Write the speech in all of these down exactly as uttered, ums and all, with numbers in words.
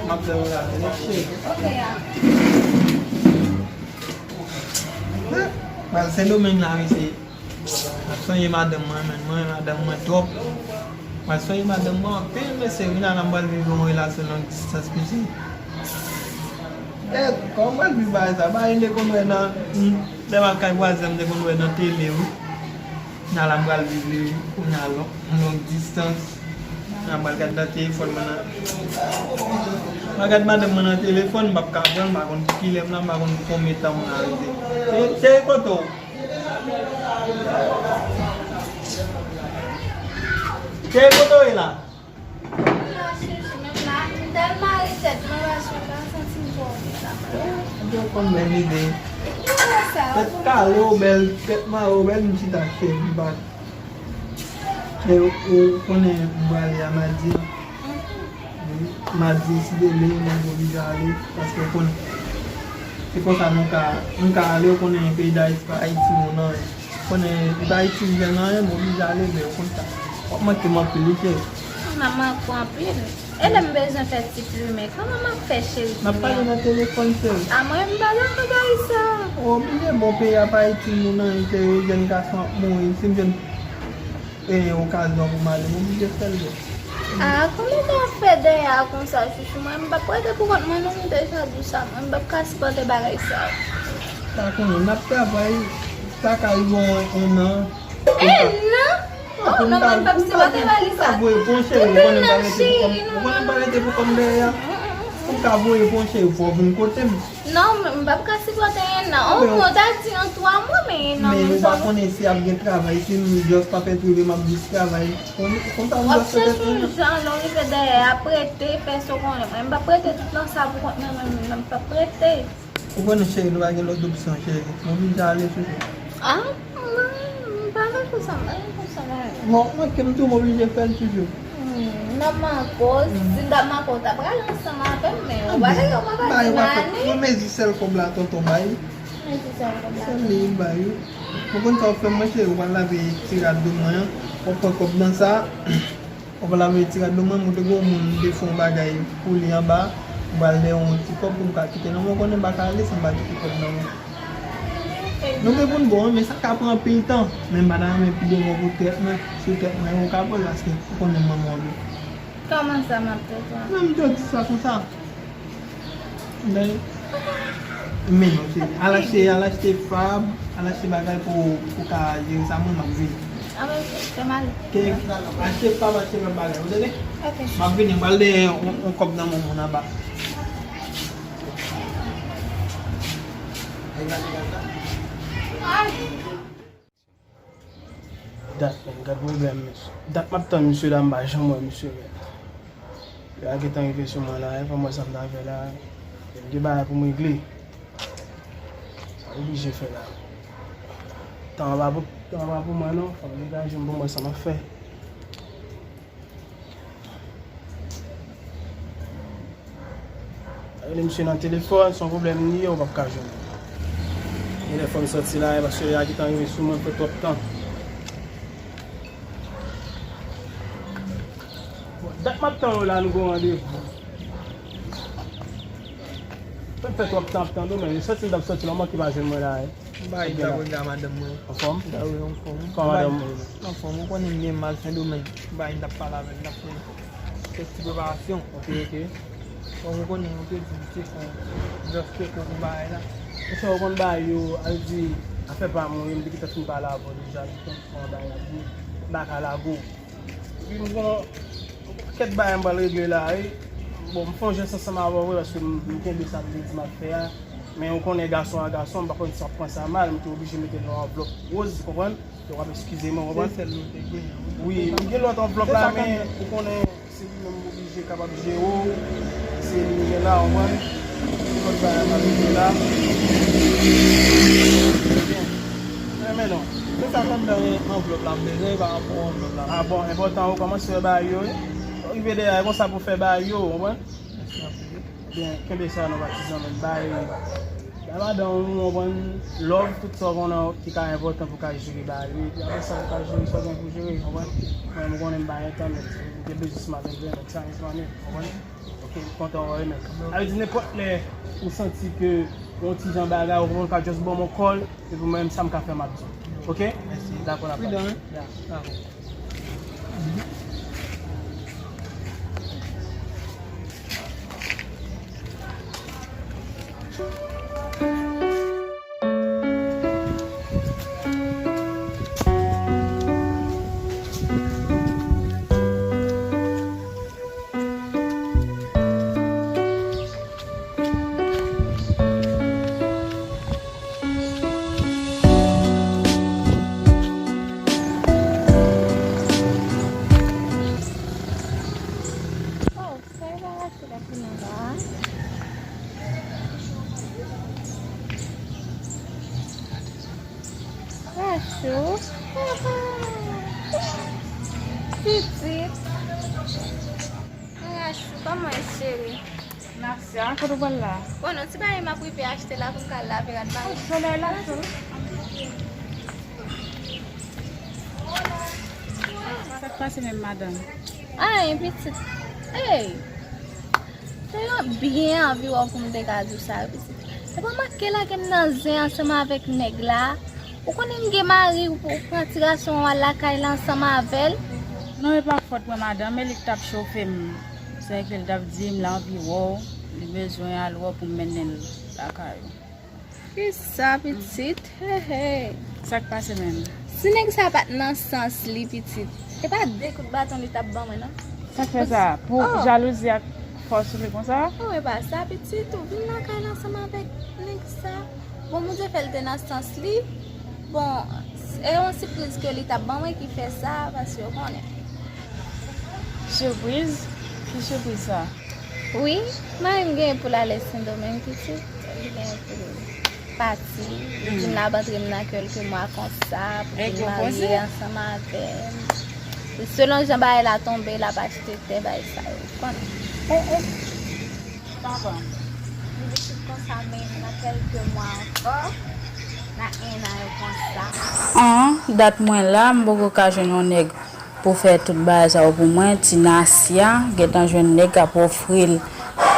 M ap fè w la, cheri. Ok, a. Pral Sendomeng la, mesye. M ap sonje madanm mwen, men mwen renmen madanm mwen twòp. M ap sonje madanm mwen anpil, mesye. Wi, la, m pral viv yon relasyon long distance, mesye. E, kòman m pral viv bagay sa? Bagay m te konn wè nan, lè m ap kay vwazen, m te konn wè nan tele, wi. Nan la m pral viv li, wi. Kounye a long, long distance. Nan m pral gad nan telefòn mwen nan. M pral gad madanm mwen nan telefòn, m p ap ka pran, m pa konn pou kilè m la, m pa konn pou konbyen tan m nan rete. Se, se kote w? Cheri, kote w ye la? M la, cheri, menm la, m tèlman ri tèt mwen, paske m pa santi m twò byen la. Ou te konn bèl ide. Ki wè sa? Tèt kale w bèl, tèt mare w bèl, m chita cheri, m pa. Cheri, ou konnen m prale a madi. Madi, si Dye vle, mwen oblije ale, paske w konnen. Se konsa nou ka, nou ka ale, ou konnen peyi Dayiti pa Ayiti moun anyen. Ou konnen, m pa Ayiti moun anyen, m oblije ale, men ou konn sa. W ap manke m anpil, wi, cheri. M ap manke w anpil. E lè m bezwen fè ti plimen, kòman m ap fè, cheri? M ap pale nan telefòn, cheri. A mwen, m pa dakò bagay sa. Ou oblije, bon, peyi a pa Ayiti moun anyen, cheri, jèn gason ap mouri. Si m jwenn e, okazyon pou m ale, m oblije fè l, bro. A, kòman w ap fè dèyè a konsa, chouchou? Mwen, m p ap rete pou kont mwen, non, m deja di w sa. Mwen, m p ap ka sipòte bagay sa yo. Sa konnen, n ap travay, sa ka rive yon, yon an. En an? Oh, non, mwen, m p ap sipòte bagay sa. Ou konnen m pa rete pou kont, ou konnen m pa rete pou kont dèyè a. Pou m ka voye pou yon cheri pou w vin kote m. Non, m, m p ap ka sipòte en an. Ou, ou ta di an twa mwa, men en an, men ou pa konnen si ap gen travay, si m just pa fè prive, m ap just travay. Kon, konsa m just fè tèt mwen. W ap chèche yon jan, lè w rive dèyè, ap rete, fè sa w konnen. Mwen, m p ap rete tout tan sa pou kont mwen, mwen, mwen, m p ap rete. Ou konnen, cheri, nou pa gen lòt opsyon, cheri. M oblije ale, chouchou. Ah, mwen, m pa vle konsa, m pa vle konsa, non. Bon, mwen, ke m tou, m oblije fè l toujou. Hmm, m ap manke w, si m t ap manke w, w ta pral ansanm avè m, men ou pa, ou pa ka di m ale. Mwen mezi sèl kòb la, tonton, bay. Mezi sèl kòb la. Sèl li, bay, wi. Ou konn sa w ap fè m, mwen, cheri, ou pral lave ti rad dlo mwen an, w ap pran kòb nan sa. Ou pa lave ti rad dlo mwen, m te gen yon moun m te fè yon bagay pou li anba, m pral dèyè yon ti kòb pou m ka kite nan men w, konnen m pa ka ale san m pa kite kòb nan men w. Nou gen pou n bon, men sa ka pran anpil tan, men m pa ta renmen pi devan pou tèt mwen, sou tèt mwen, ou ka pran l, paske ou konnen m renmen w anpil. Kòman sa m ap tèt ou? Non, m te di sa konsa. Men, men non, cheri. Al achte, al achte fab, al achte bagay pou, pou ka jere sa, mwen, m ap vini. Ah, ok, fè m ale. Ke, achte fab, achte lòt bagay, ou tande? Ok. M ap vini, m pral dèyè yon, yon kòb nan men moun anba. Dat, men, gad pwoblèm, mesye. Dat m ap tann misye la, m pa janm wè misye, men. Lè a gentan rive sou mwen la, e fò m wè sa m ta fè la. M gen bagay pou m regle. Sa m oblije fè la. Tan an pa pou, tan an pa pou mwen, non. Fò m degaje m pou m wè sa m ap fè. Rele misye nan telefòn, se yon pwoblèm li ye, ou p ap ka jwenn li. Genlè fò m sòti la, e paske lè a gentan rive sou mwen, m fè twòp tan. Bon, dat m ap tann ou la, nou gen yon randevou. Fè m fè twòp tan ap tann ou, men sòti m t ap sòti la, ou manke pa jwenn mwen la, e. M bay, m t ap regle a madanm mwen. Anfòm? M t ap regle anfòm. Kòman madanm mwen? Anfòm, ou konnen m gen mal Sendomeng. M bay, m t ap pale avè l, m t ap fè kèk ti preparasyon. Ok, ok. Bon, ou konnen, ou te di, se fon, just fè kou pou bagay la. Monchè, ou konn bagay yo, al di, afè pa mwen, m te gentan fin pale avè w deja, li konn fon bagay la, di, m pa ka lage w. Epi m gon, gon pakèt bagay m pral regle la, wi. Bon, m fè yon jès ansanm avè w, wi, paske m, m kenbe sa m te di m ap fè a. Men ou konnen gason a gason, m pa konn si w ap pran sa mal, m te oblije mete l nan yon anvlòp woz, ou konprann? W ap eskize mwen, ou konprann? Se sèl nou te genyen, wi. Wi, m gen lòt anvlòp la, men ou konnen se li menm m oblije kapab jere w. Se li m gen la, ou konprann? Lòt bagay m ap regle la. Byen. Men, men non. Se sa k anndan anvlòp la m bezwen, pa rapò anvlòp la. Ah bon, enpòtan ou kòmanse fè bagay yo, wi. Rive dèyè, e konsa pou fè bagay yo, ou konprann? Byen, kenbe sa non patizan, men bay, bay madanm ou, ou konprann, love, tout sa w konnen ki ka enpòtan pou w ka jere bagay yo. Epi apre sa, ou ka jere sa w gen pou jere, ou konprann? Mwen, m konnen m bay entènèt, m te bezwen sou maten, m te sa, m konnen, ou konprann? Ok, Kontan wè w, men. Sa vle di nenpòt lè ou santi ke yon ti jan bagay, ou konn ka just ban m yon call, epi mwen menm sa m ka fè m ap di w. Oke? Mèsi. Dakò, n ap pale. Pridan, wi. Ya, dakò. Oh, sa e pa Rachou k ap vin anba a? Rachou. Pitit. Rachou, kòman e, cheri? Nasya, kote w pral la? Bon, non, ti bagay m ap rive achte la pou m ka lave rad mari m. Solèy la cho. Sa k pase menm, madanm? Anyen, pitit. Ey! Te byen anvi wè w pou m te ka di w sa, wi, pitit. E pa make lage m nan zen ansanm avèk nèg la. Ou konnen m gen mari, ou pran ti gason an w al lakay la ansanm avè l. Non, e pa fòt mwen, madanm, e li k t ap chofe m. Se ke l t ap di m l anvi wè w, li bezwen al wè w pou m mennen l lakay ou. Kisa, pitit? He, he. Sa k pase menm? Si nèg sa pa t nan sans li, pitit, e pa de kout baton li t ap ban mwen, non. Sa k fè sa? Pou jalouzi ak fòs sou li konsa? Oh, e pa sa, pitit, ou vin lakay la ansanm avèk nèg sa. Bon, Bondye fè l te nan sans li. Bon, e yon sipriz ke li t ap ban mwen ki fè sa, paske w konnen. Sipriz? Ki sipriz sa? Wi, mari m genyen pou l ale Sendomeng, pitit. Li genyen pou l pati. Li di m l ap antre m nan kèlke mwa konsa, pou vin marye ansanm avè m. Selon jan bagay la tonbe, l ap achte tè, bagay sa yo, ou konnen. Li di pitit konsa, men nan kèlke mwa ankò, nan en an yo konsa. An, dat mwen la, m poko ka jwenn yon nèg pou fè tout bagay sa yo pou mwen. Ti Nasya gentan jwenn nèg k ap ofri l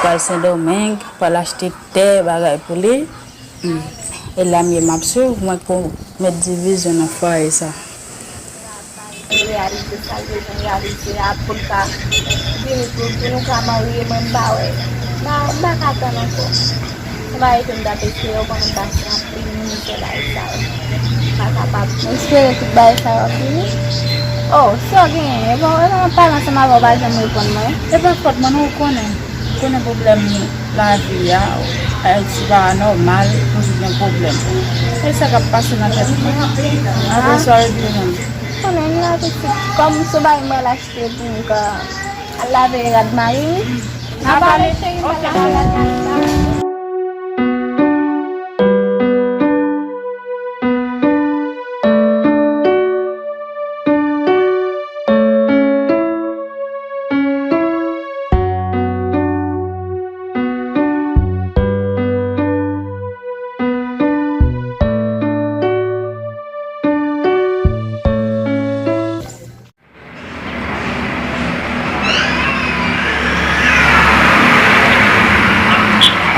pral Sendomeng, pral achte tè, bagay pou li. Hmm. E la m ye, m ap swiv, mwen k pou met divizyon nan fwaye sa. Li reyalize sa l bezwen reyalize a pou l ka vini pou, pou nou ka marye, mwen m pa wè. M pa, m pa ka tann ankò. Se pa rete m t ap eseye, ou konnen m pase anpil mizè bagay sa yo. M pa kapab. M espere tout bagay sa yo ap vini. Oh, si w genyen, e bon, e bon, m ap pale ansanm avè w, w pa janm reponn mwen. E pa fòt mwen, non, ou konnen. Ou konnen pwoblèm lavi a, Ayiti pa nòmal, toujou gen pwoblèm. E sa k ap pase nan tèt mwen. Apre sa, ou di mwen. Konnen m la pitit, kòm sou bay mwen l achte pou m ka al lave rad mari m. N a pale cheri, m al lave rad mari m.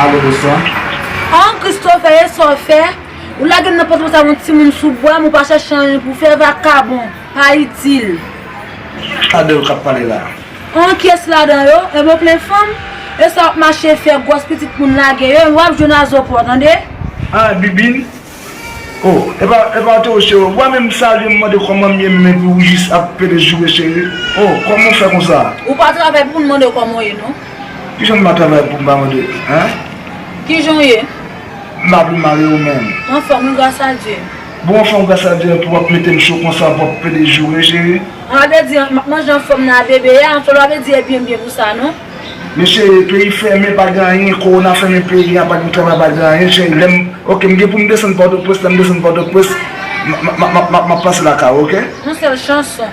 Alo, bonswa. An, Christopher, e sa w fè? Ou lage m nan pòt konsa, yon timoun sou bra m, ou pa chèche anyen pou fè, vakabon, pa itil. Sa de yo k ap pale la? An, kiyès ladan yo? E bon, plen fanm? E sa w ap mache fè, gwòs pitit moun lage yo, w ap jwenn azopò, tande? Ah, Bibin? Oh, epa, epa te ou se ou. Mwen menm salye m mande kòman m ye menm epi ou jis ap pede joure cheri. Oh, kòman w fè konsa? Ou pa travay pou moun mande w kòman w ye non. Kijan m pa travay pou m pa mande, hein? Kijan w ye? M pa vle mare ou menm. Anfòm wi, gras a Dye. Bon, anfòm gras a Dye, epi w ap mete m cho konsa, w ap pede joure cheri. An, vle di, m ap manje anfòm nan bebe a, anfòm vle di e byen byen pou sa non. Men cheri, peyi fèmen, pa gen anyen, kowona fèmen peyi a, pa gen travay, pa gen anyen, cheri. Lè m, oke, m gen pou m desann Pòtoprens, lè m desann Pòtoprens, m, m, m ap pase lakay ou, oke? Yon sèl chanson.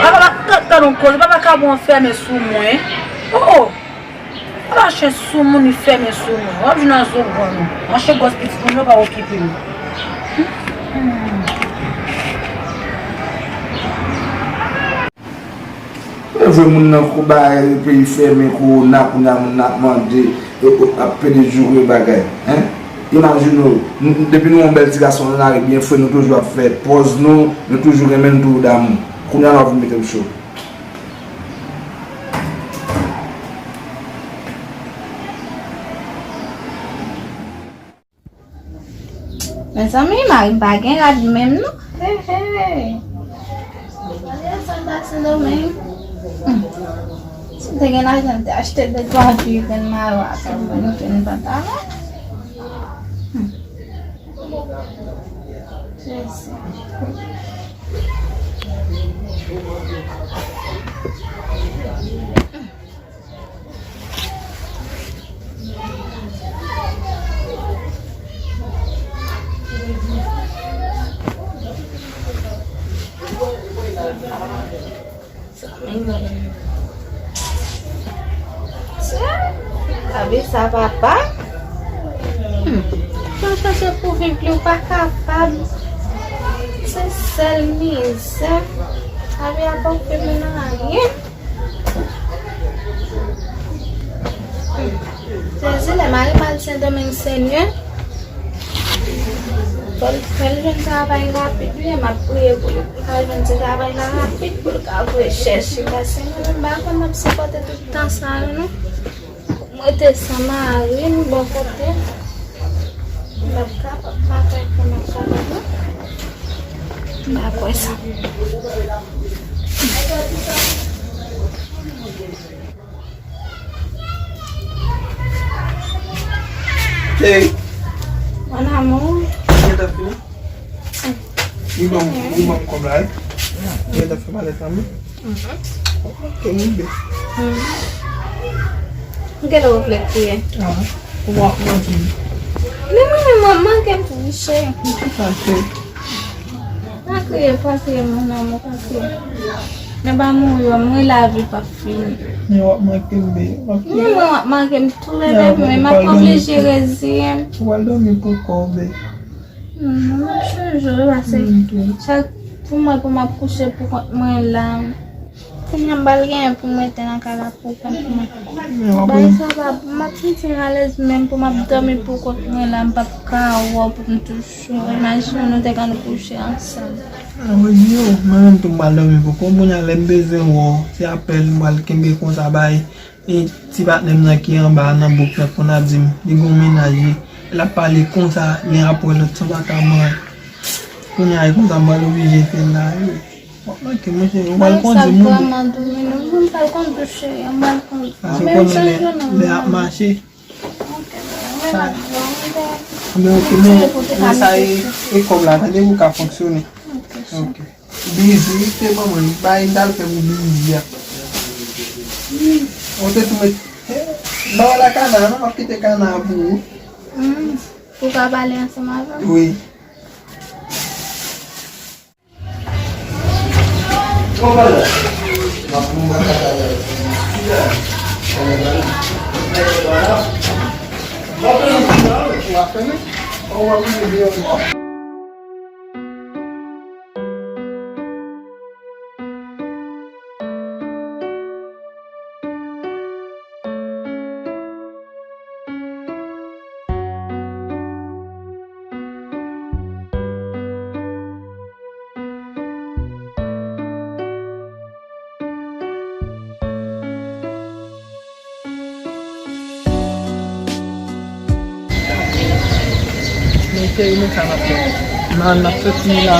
Ah, papa, tande yon koze, papa, vakabon an fèmen sou mwen. Oh, oh. Ala chen sou moun, li fèmen sou moun. W ap jwenn nan zo grann ou. Mache gwòs pitit moun yo pa okipe m. Hmm. Jwe moun nan kou bagay, peyi fèmen, kowona, kounye a moun nan ap mande, yo, yo ap pede joure bagay. Hein? Imajine w, n- depi nou yon bèl ti gason nan lari byen fre, nou toujou ap fè pòz nou, nou toujou renmen, nou toujou damou. Kounye a la w vin mete m cho. Mezanmi, mari m pa gen rad menm non. Hey, hey. Gade sa m pase nan men. Hmm. Si m te gen lajan, m te achte de twa pil grenn mayo ak yon bon grenn pantalon. Hmm. Jezi. Sa, sa, papa. Hmm. Sa chache pou viv li, ou pa kapab. Se sèl mizè. Lavi a pa ofri moun anyen. Sezi, lè mari m al Sendomeng, Senyè, fò l, fè l jwenn travay rapid, wi, m ap priye pou li, pou l ka jwenn ti travay la rapid, pou l ka voye chèche, paske mwen menm m pa konn ap sipòte tout tan sa yo, non. Mwen te san mari m bò kote. M ap kapab pa fè kòman sa va non. M pa kwè sa. Hey. Mon amour. Gentan fini? Li ban m, li ban m kòb la, wi. Gentan fè malèt la, wi. Mhm. Ok, mon bebe. Mhm. Gen lè w reflechi. Ah, w ap manje. Men mwen menm, mwen manke m touche. Ki sa, cheri? Pa kriye, pa kriye, mon amour, pa kriye. Men pa mouri, mwen lavi p ap fini. Men w ap manke m, bebe. W ap fini. Mwen, mwen w ap manke m tou lè de, men m ap oblije reziye m. Ou pral dòmi pou kò w, bebe. Hmm, m ap chanje, paske chak pou mwen, pou m ap kouche pou kont mwen la. Kounye a m pral genyen pou m rete nan kay la pou kont mwen. Bagay sa pa, m ap santi m alèz menm pou m ap dòmi pou kont mwen la, m p ap ka wè w pou m toujou. Imajine nou te konn kouche ansanm. Mwen menm tou m pral dòmi pou kont mwen, kounye a lè m bezwen wè w, se apèl m pral kenbe konsa bay. E ti patnè m nan ki anba a nan bouk nan konn ap di m, li gen yon mennaj, wi. L ap pale konsa, len apre lòt, san pa ka manyen. Kounye a, e konsa m pral oblije fè l la, wi. W ap manke, monchè, ou pral kondi moun. Sa vrèman domine, m pral kondi cheri, m pral kondi. Paske ou konnen lè, lè ap mache. Ok, men, men, men sa e, e kòb la, tande, pou ka fonksyone. Ok. Bizi, se manman, bay m t al fè pou bizi a. Ou te tou met, eh, ba w la kana, non, m ap kite kana a pou ou. Hmm, pou w ka pale ansanm avè m? Wi. Ou a fèmen? Ou a fèmen deyò? Men cheri, men sa n ap fè. Nan, n ap soti la,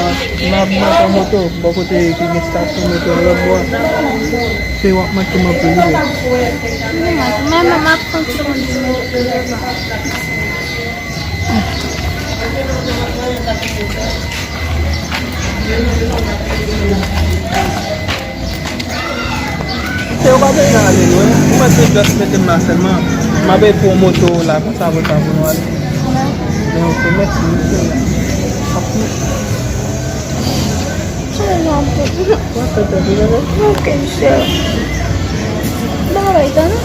n ap monte an moto, bò kote ki gen estasyon moto an lòt bò a. Cheri, w ap manke m anpil, wi. Men, men, men, m ap kontinye. Se ou pa bezwen ale lwen. Ou mèt se just mete m la sèlman. M ap peye pou moto la, konsa pou sa pou nou ale. Men ok, mèsi, mèsi. Ok, cheri. Bye bye, tande.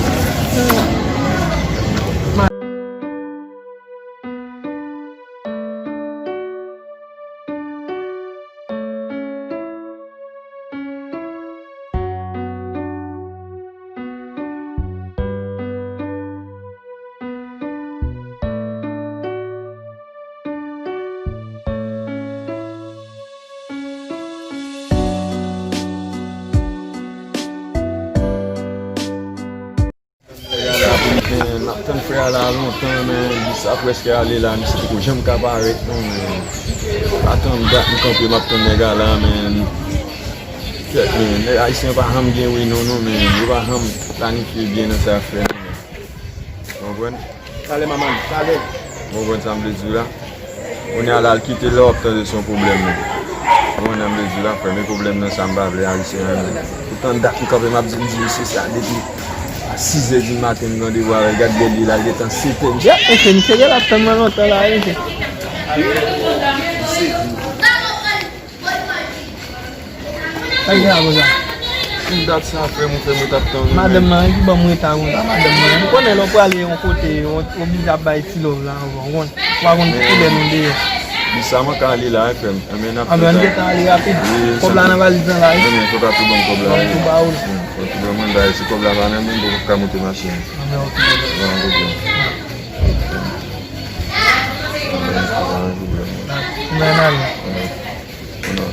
La lontan, men, bis sa prèske ale la, misye poko janm ka parèt, non, men. Pa tann dat m kanpe, m ap tann nèg la, men. Kèt, men, nèg ayisyen pa janm gen wi, non, non, men. Yo pa janm planifye byen nan sa y ap fè, non, men. Ou konprann? Talè, manman, talè. Ou konprann sa m vle di w la? Kounye a la, l kite lè w ap tande se yon pwoblèm, non. Ou konprann sa m vle di w la, frè, men pwoblèm nan sa m pa vle ayisyen an, non. Poutan dat m kanpe, m ap di, m di, mesye sa, depi a sizè di maten, m randevou avè l, gad lè l ye la, l gentan setè. Ya, mesye, misye genlè ap tann mwen lontan la, mesye. Sa k gen la konsa? Ki dat sa, frè m, ou fè mwen t ap tann ou menm? Madanm nan ki ban m reta konsa, madanm nan. M konnen lè w prale yon kote, w oblije ap bay ti love la anvan, w konn, w pa konn ki koulè nou deyò. Li sa mwen ka ale la, wi, frè m. Anben, n ap fè sa. Anben, n gentan ale rapid. Kòb la nan valiz lan la, wi. Anben, fò w ka tou ban m kòb la, wi. Ban m tou ba ou l. Fò w tou ban mwen l, si kòb la pa nan men m, m poko ka monte machin an. Anben, oke. Ban m kòb la. Anben, pa gen pwoblèm. Anben, n ale. Anben.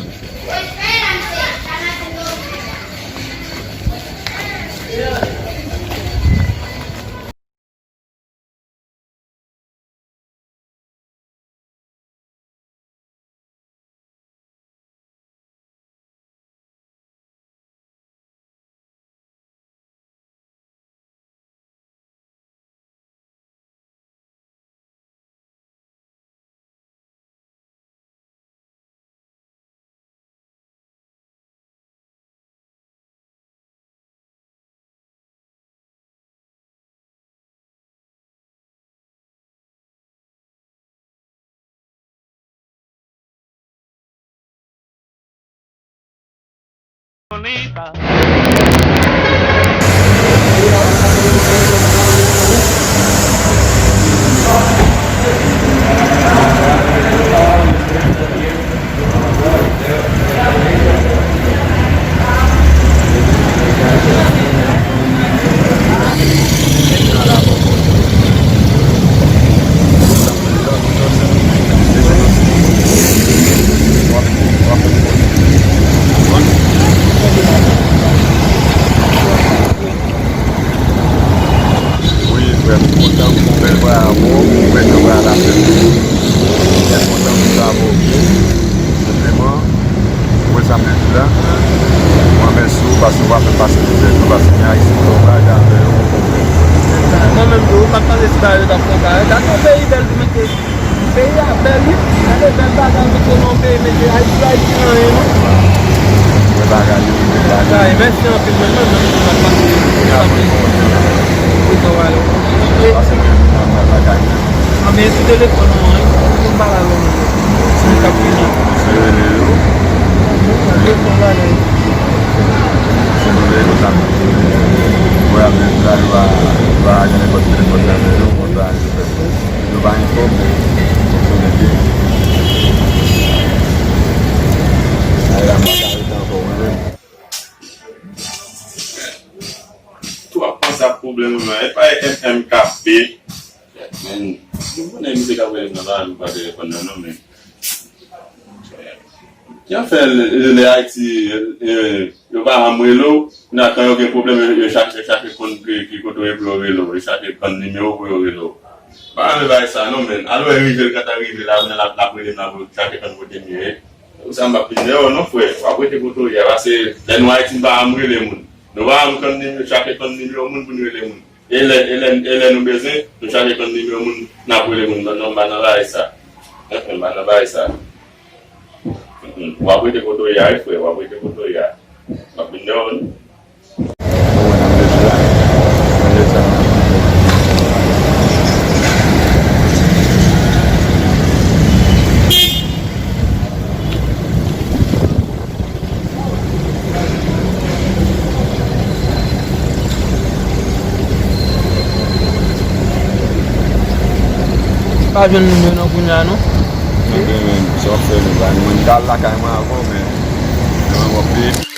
Wi, frè m, kontan pou bèl vwayaj ou, ou wè jan vwayaj la fèt. Byen kontan pou sa, bon, ok. Senpleman, ou wè sa m vle di la? Mwen mèsi w, paske w pa fè m pase mizè tou, paske gen Ayisyen ki fè yon bagay avè yo, ou konprann. Mwen menm tou, m ap tande ti bagay yo t ap fè sa. Gade yon peyi bèl pou mete. Peyi a bèl, wi. Gade bèl bagay, mete nan yon peyi, mete Ayiti, Ayiti nan anyen, non. Bèl bagay, wi, bèl bagay. Bagay, mèsi anpil, men mwen menm tou, m ap pase. Wi, sa w ale. Pase mwen, mwen, mwen, bagay. A, men sou telefòn mwen, wi. Mwen pale avè w. Se li k ap vini. Se rele yo. Telefòn la, men. Se rele yo, sa. Mwen ap di la, yo pa, yo pa gen nenpòt telefòn nan men yo, konsa. Yo pa enfòme, fonksyone byen. Ay la, m pa ka rete ankò, mwen menm. Tou ap panse ap pwoblèm ou nan. E pa M M K P. Men, nou konnen misye k ap rele m nan pa, nou pa telefòn nan, non, men. Ki afè lè, lè Ayiti, e, yo pa janm rele w, kounye a kan yo gen pwoblèm, yo, yo chache, yo chache konn ki, ki kote w ye pou yo rele w, yo chache konn nimewo pou yo rele w. Pa janm bagay sa non, men. Al wè rive l, kantan rive la, kounye a l ap, l ap rele m la pou chache konn kote m ye. Ou sa m p ap vin dèyè w non, frè. W ap rete kote w ye a, paske lè nou Ayiti, nou pa janm rele moun. Nou pa janm konn nimewo, chache konn nimewo moun pou n rele moun. E lè, e lè, e lè nou bezwen, nou chache konn nimewo moun, n ap rele moun. Non, non, m pa nan bagay sa. Enhen, m pa nan bagay sa. Enhen, w ap rete kote w ye a, wi, frè, w ap rete kote w ye a. M ap vin dèyè w, wi. Pa jwenn moun yo nan kounye a non. Ok, men, sa w ap fè menm la? Mwen, m t al lakay mwen avan, men, men mwen wè